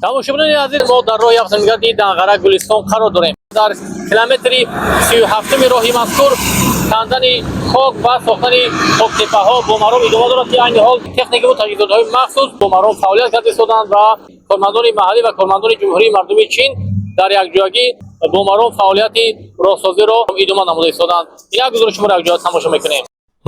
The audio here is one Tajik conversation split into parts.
Тамошобинони азиз, мо дар роҳи автомобилгарди Данғара Гулистон қарор дорем. Дар километри 37-уми роҳи мазкур кандани хок ва сохтани хоктепаҳо бо маром идома дорад, ки айни ҳол техникаву таҷҳизотҳои махсус бо маром фаъолият карда истоданд ва кормандони маҳаллӣ ва кормандони Ҷумҳурии Мардумии Чин дар якҷоягӣ бо маром фаъолияти роҳсозиро идома намуда истоданд. Як гузориши шуморо якҷоя тамошо мекунем.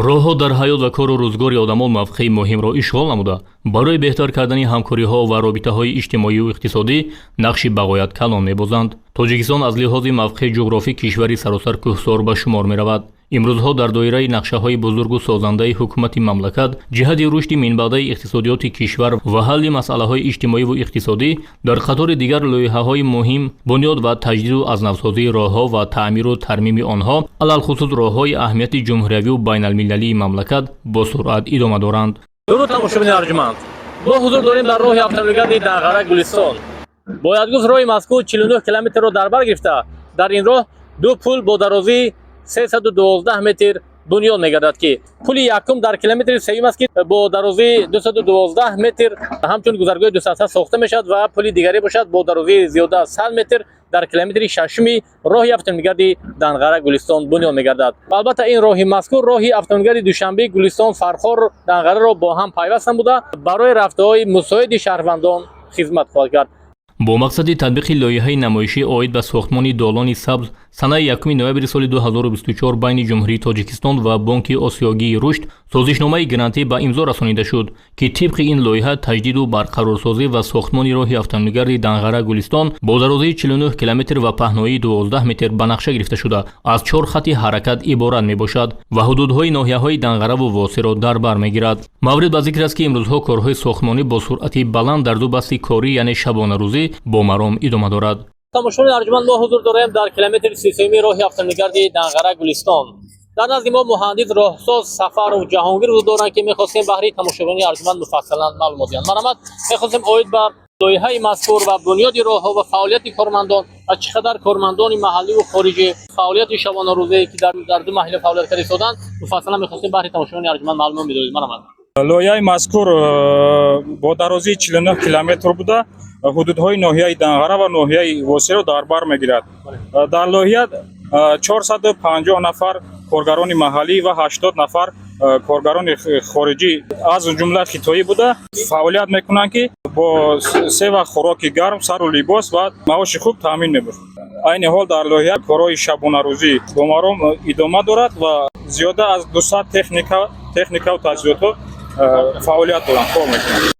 Роҳҳо дар ҳаёт ва кору рӯзгори одамон мавқеи муҳимро ишғол намуда, барои беҳтар кардани ҳамкориҳо ва робитаҳои иҷтимоию иқтисодӣ нақши бағоят калон мебозанд. Тоҷикистон аз лиҳози мавқеи ҷуғрофӣ кишвари саросар кӯҳсор ба шумор меравад. Имрӯзҳо дар доираи нақшаҳои бузургу созандаи ҳукумати мамлакат ҷиҳати рушди минбаъдаи иқтисодиёти кишвар ва ҳалли масъалаҳои иҷтимоиву иқтисодӣ, дар қатори дигар лоиҳаҳои муҳим бунёд ва таҷдиду азнавсозии роҳҳо ва таъмиру тармими онҳо, алалхусус роҳҳои аҳамияти ҷумҳуриявию байналмилалии мамлакат, бо суръат идома доранд. Дуруд, тамошобини арҷуманд! Мо ҳузур дорем дар роҳи автомобилгарди Данғара Гулистон. Бояд гуфт, роҳи мазкур 49 километрро дар бар гирифта, дар ин роҳ ду пул бо дарозии 312 метр бунёд мегардад, ки пули якум дар километри сеюм аст, ки бо дарозии 212 метр ҳамчун гузаргоҳи дусатҳа сохта мешавад, ва пули дигаре бошад бо дарозии зиёда аз 100 метр дар километри шашуми роҳи автомобилгарди Данғара Гулистон бунёд мегардад. Албатта, ин роҳи мазкур роҳи автомобилгарди Душанбе, Гулистон, Фархор, Данғараро бо ҳам пайваст намуда, барои рафтуҳои мусоиди шаҳрвандон хизмат хоҳад кард. Бо мақсади татбиқи лоиҳаи намоишӣ оид ба сохтмони долони сабз санаи 1 ноябри соли 2024 байни Ҷумҳурии Тоҷикистон ва Бонки Осиёгии рушд созишномаи грантӣ ба имзо расонида шуд, ки тибқи ин лоиҳа таҷдиду барқарорсозӣ ва сохтмони роҳи автомобилгарди Данғара Гулистон бо дарозии 49 километр ва паҳноии 12 метр ба нақша гирифта шуда, аз чор хати ҳаракат иборат мебошад ва ҳудудҳои ноҳияҳои Данғараву Восеро дар бар мегирад. Маврид ба зикр аст, ки имрӯзҳо корҳои сохтмонӣ бо суръати баланд дар ду басти корӣ, яъне шабонарӯзӣ, бо маром идома дорад. Тамошобинони арҷуманд, мо ҳузур дорем дар километри 33-уми роҳи автомобилгарди Данғара Гулистон. Дар назди мо муҳандис роҳсоз Сафаров Ҷаҳонгир ҳузур доранд, ки мехостем баҳри тамошобинони арҷуманд муфассалан маълумот диҳанд. Марҳамат, мехостем оид ба лоиҳаи мазкур ва бунёди роҳҳо ва фаъолияти кормандон ва чӣ қадар кормандони маҳалливу хориҷӣ, фаъолияти шабонарӯзае, ки дар ду маҳалла фаъолият карда истоданд, муфассалан мехостем баҳри тамошобинони арҷуманд маълумот медодед. Марҳамат. Лоиҳаи мазкур бо дарозии 49 километр буда, ҳудудҳои ноҳияи Данғара ва ноҳияи Восеро дар бар мегирад. Дар лоиҳа 450 нафар коргарони маҳаллӣ ва 80 нафар коргарони хориҷӣ, аз ҷумла хитоӣ буда, фаъолият мекунанд, ки бо се вақт хӯроки гарм, сару либос ва маоши хуб таъмин мебошад. Айни ҳол дар лоиҳа корҳои шабонарӯзӣ бо маром идома дорад ва зиёда аз 200 техникаву таҷҳизотҳо фаъолият доранд, кор мекунанд.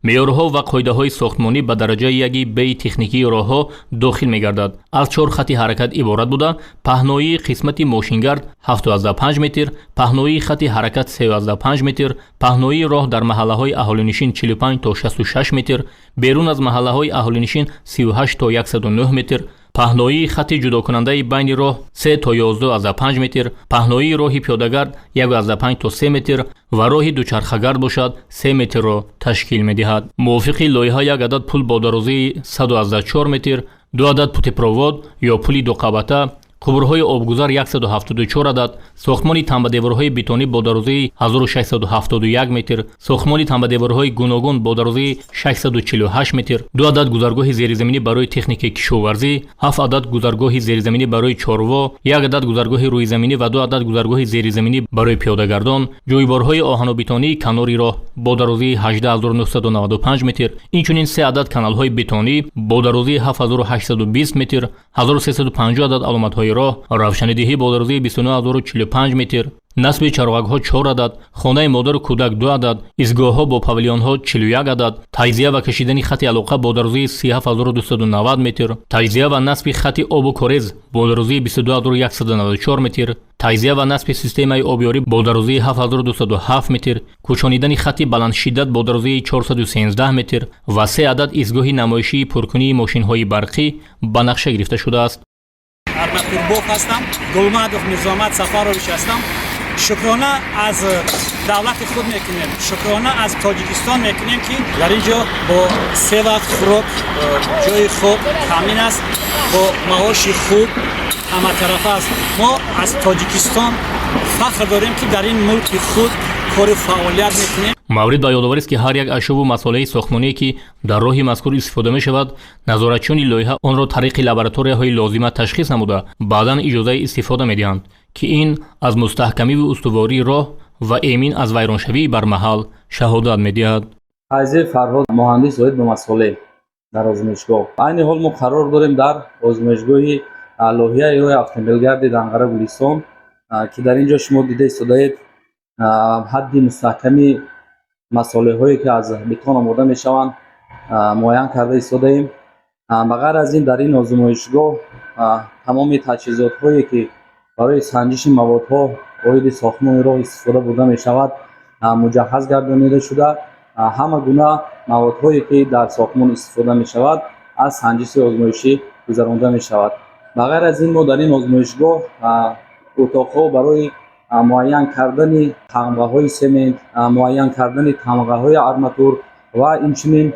Меъёрҳо ва қоидаҳои сохтмонӣ ба дараҷаи яги беи техникии роҳҳо дохил мегардад, аз чор хати ҳаракат иборат буда, паҳноии қисмати мошингард 7,5 метр, паҳноии хати ҳаракат 3,5 метр, паҳноии роҳ дар маҳаллаҳои аҳолинишин 45 то 66 метр, берун аз маҳаллаҳои аҳолинишин 38 то 109 метр, паҳноии хати ҷудокунандаи байни роҳ 3 то 11,5 метр, паҳноии роҳи пиёдагард 1,5 то 3 метр ва роҳи дучархагард бошад 3 метрро ташкил медиҳад. Мувофиқи лоиҳа, як адад пул бо дарозии 104 метр, ду адад путепровод ё пули дуқабата, қубурҳои обгузар 174 адад, сохтмони тамбадеворҳои бетонӣ бо дарозии 1671 метр, сохтмони тамбадеворҳои гуногун бо дарозии 648 метр, ду адад гузаргоҳи зеризаминӣ барои техникаи кишоварзӣ, ҳафт адад гузаргоҳи зеризаминӣ барои чорво, як адад гузаргоҳи рӯизаминӣ ва ду адад гузаргоҳи зеризаминӣ барои пиёдагардон, ҷӯйборҳои оҳанубетонии канори роҳ бо дарозии 18 995 метр, инчунин се адад каналҳои бетонӣ бо дарозии 7820 метр, 1350 адад аломатҳои роҳ, равшанидиҳӣ бо дарозии 29 045 метр, насби чароғакҳо чор адад, хонаи модару кӯдак ду адад, истгоҳҳо бо павилионҳо 41 адад, таҷзия ва кашидани хати алоқа бо дарозии 37 290 метр, таҷзия ва насби хати обу корез бо дарозии 22 194 метр, таҷзия ва насби системаи обёрӣ бо дарозии 7207 метр, кӯчонидани хати баландшиддат бо дарозии 413 метр ва се адад истгоҳи намоишии пуркунии мошинҳои барқӣ ба нақша гирифта шудааст. Арматурбоф ҳастам, Гулмадов Мирзоамад Сафарович ҳастам. Шукрона аз давлати худ мекунем, шукрона аз Тоҷикистон мекунем, ки дар ин ҷо бо се вақт хӯрок, ҷои хоб таъмин аст, бо маоши хуб, ҳаматарафа аст. Мо аз Тоҷикистон фахр дорем, ки дар ин мулки худ кору фаъолият мекунем. Маврид ба ёдоварист, ки ҳар як ашёву масолеҳи сохтмоние, ки дар роҳи мазкур истифода мешавад, назоратчиёни лоиҳа онро тариқи лабораторияҳои лозима ташхис намуда, баъдан иҷозаи истифода медиҳанд, ки ин аз мустаҳкамиву устувории роҳ ва эмин аз вайроншавии бармаҳал шаҳодат медиҳад. Файзӣ Фарҳод, муҳандис оид ба масолеҳ дар озмоишгоҳ. Айни ҳол мо қарор дорем дар озмоишгоҳи лоиҳаи роҳи автомобилгарди Данғара Гулистон, ки дар ин ҷо шумо дида истодаед ҳадди мустаҳками масолеҳое, ки аз бетон омода мешаванд, муайян карда истодаем. Ба ғайр аз ин, дар ин озмоишгоҳ тамоми таҷҳизотҳое, ки барои санҷиши маводҳо оиди сохтмони роҳ истифода бурда мешавад, муҷаҳҳаз гардонида шуда, ҳама гуна маводҳое, ки дар сохтмон истифода мешавад, аз санҷиши озмоишӣ гузаронда мешавад. Ба ғайр аз ин, мо дар ин озмоишгоҳ утоқҳо барои муайян кардани тамғаҳои семент, муайян кардани тамғаҳои арматур ва инчунин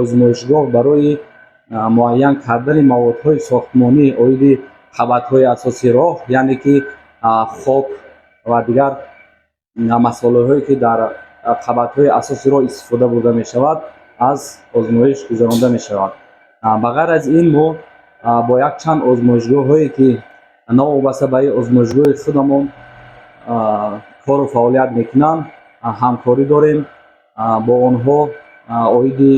озмоишгоҳ барои муайян кардани маводҳои сохтмонӣ оиди қабатҳои асосии роҳ, яъне ки хок ва дигар масолеҳое, ки дар қабатҳои асосии роҳ истифода бурда мешавад, аз озмоиш гузаронда мешавад. Ба ғайр аз ин, мо бо якчанд озмоишгоҳҳое, ки новобаста ба ин озмоишгоҳи худамон кору фаъолият мекунанд, ҳамкорӣ дорем. Бо онҳо оиди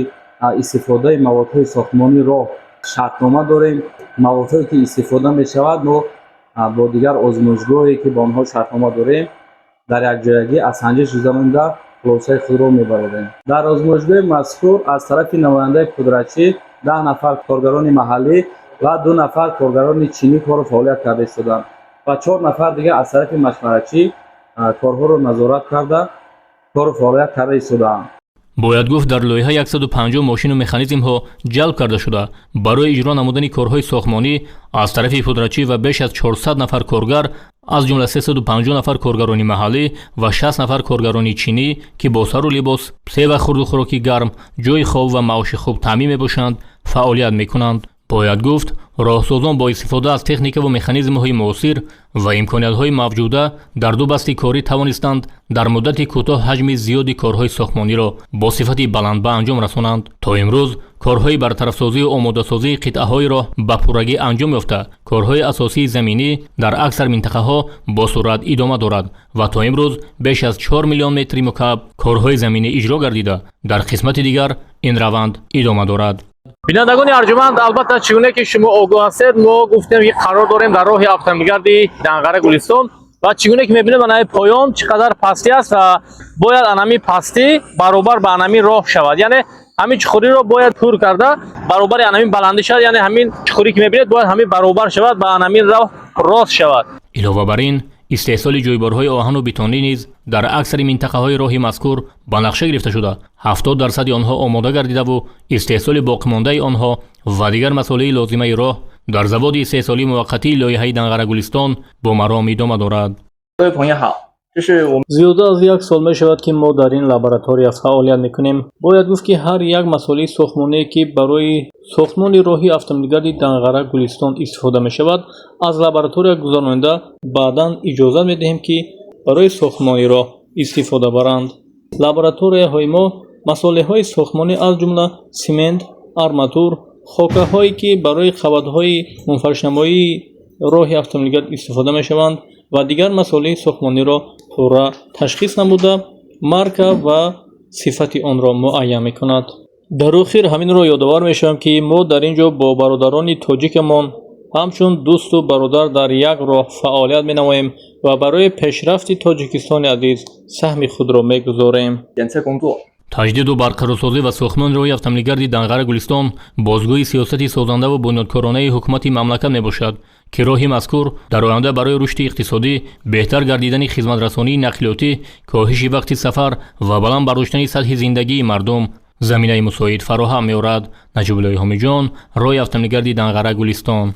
истифодаи маводҳои сохтмонии роҳ шартнома дорем. Маводҳое, ки истифода мешавад, мо бо дигар озмоишгоҳе, ки бо онҳо шартнома дорем, дар якҷоягӣ аз санҷиш гузаронида, хулосаи худро мебарорем. Дар озмоишгоҳи мазкур аз тарафи намояндаи пудрачӣ 10 нафар коргарони маҳаллӣ ва ду нафар коргарони чинӣ кору фаъолият карда истоданд ва чор нафар дигар аз тарафи машваратчӣ корҳоро назорат карда, кору фаъолият карда истодаанд. Бояд гуфт, дар лоиҳа 150 мошину механизмҳо ҷалб карда шуда, барои иҷро намудани корҳои сохтмонӣ аз тарафи пудрачӣ ва беш аз 400 нафар коргар, аз ҷумла 350 нафар коргарони маҳаллӣ ва 60 нафар коргарони чинӣ, ки бо сару либос, се вақт хурду хӯроки гарм, ҷойи хоб ва маоши хуб таъмин мебошанд, фаъолият мекунанд. Бояд гуфт, роҳсозон бо истифода аз техникаву механизмҳои муосир ва имкониятҳои мавҷуда дар ду басти корӣ тавонистанд дар муддати кӯтоҳ ҳаҷми зиёди корҳои сохтмониро бо сифати баланд ба анҷом расонанд. То имрӯз корҳои бартарафсозию омодасозии қитъаҳои роҳ ба пуррагӣ анҷом ёфта, корҳои асосии заминӣ дар аксар минтақаҳо бо суръат идома дорад ва то имрӯз беш аз 4 миллион метри мукааб корҳои заминӣ иҷро гардида, дар қисмати дигар ин раванд идома дорад. Бинандагони арҷуманд, албатта, чӣ гуна ки шумо огоҳ ҳастед, мо гуфтем, ки қарор дорем дар роҳи автомобилгарди Данғара Гулистон ва чӣ гуна ки мебинем, анаи поён чӣ қадар пастӣ аст ва бояд анами пастӣ баробар ба анами роҳ шавад, яъне ҳамин чуқуриро бояд пур карда, баробари анамин баландӣ шавад, яъне ҳамин чуқурӣ, ки мебинед, бояд ҳамин баробар шавад, ба анамин роҳ рост шавад. Илова бар ин, истеҳсоли ҷӯйборҳои оҳану бетонӣ низ дар аксари минтақаҳои роҳи мазкур ба нақша гирифта шуда, 70 дарсади онҳо омода гардидаву истеҳсоли боқимондаи онҳо ва дигар масолеҳи лозимаи роҳ дар заводи истеҳсолии муваққатии лоиҳаи Данғара Гулистон бо маром идома дорад. 各位朋友好，这是我们 Зиёда аз як сол мешавад, ки мо дар ин лаборатория фаъолият мекунем. Бояд гуфт, ки ҳар як масолеҳи сохтмоние, ки барои сохтмони роҳи автомобилгарди Данғара Гулистон истифода мешавад, аз лаборатория гузаронида, баъдан иҷозат медиҳем, ки барои сохтмони роҳ истифода баранд. Лабораторияҳои мо масолеҳҳои сохтмонӣ, аз ҷумла симент, арматур, хокаҳое, ки барои қабатҳои мунфаришнамоии роҳи автомобилгард истифода мешаванд, ва дигар масолеҳи сохтмониро пурра ташхис намуда, марка ва сифати онро муайян мекунад. Дар охир ҳаминро ёдовар мешавам, ки мо дар ин ҷо бо бародарони тоҷикамон ҳамчун дӯсту бародар дар як роҳ фаъолият менамоем ва барои пешрафти Тоҷикистони азиз саҳми худро мегузорем. 检测工作。 Таҷдиду барқарорсозӣ ва сохтмони роҳи автомобилгарди Данғара Гулистон бозгӯи сиёсати созандаву бунёдкоронаи ҳукумати мамлакат мебошад, ки роҳи мазкур дар оянда барои рушди иқтисодӣ, беҳтар гардидани хизматрасонии нақлиётӣ, коҳиши вақти сафар ва баланд бардоштани сатҳи зиндагии мардум заминаи мусоид фароҳам меорад. Наҷибуллои Ҳомиҷон, роҳи автомобилгарди Данғара Гулистон.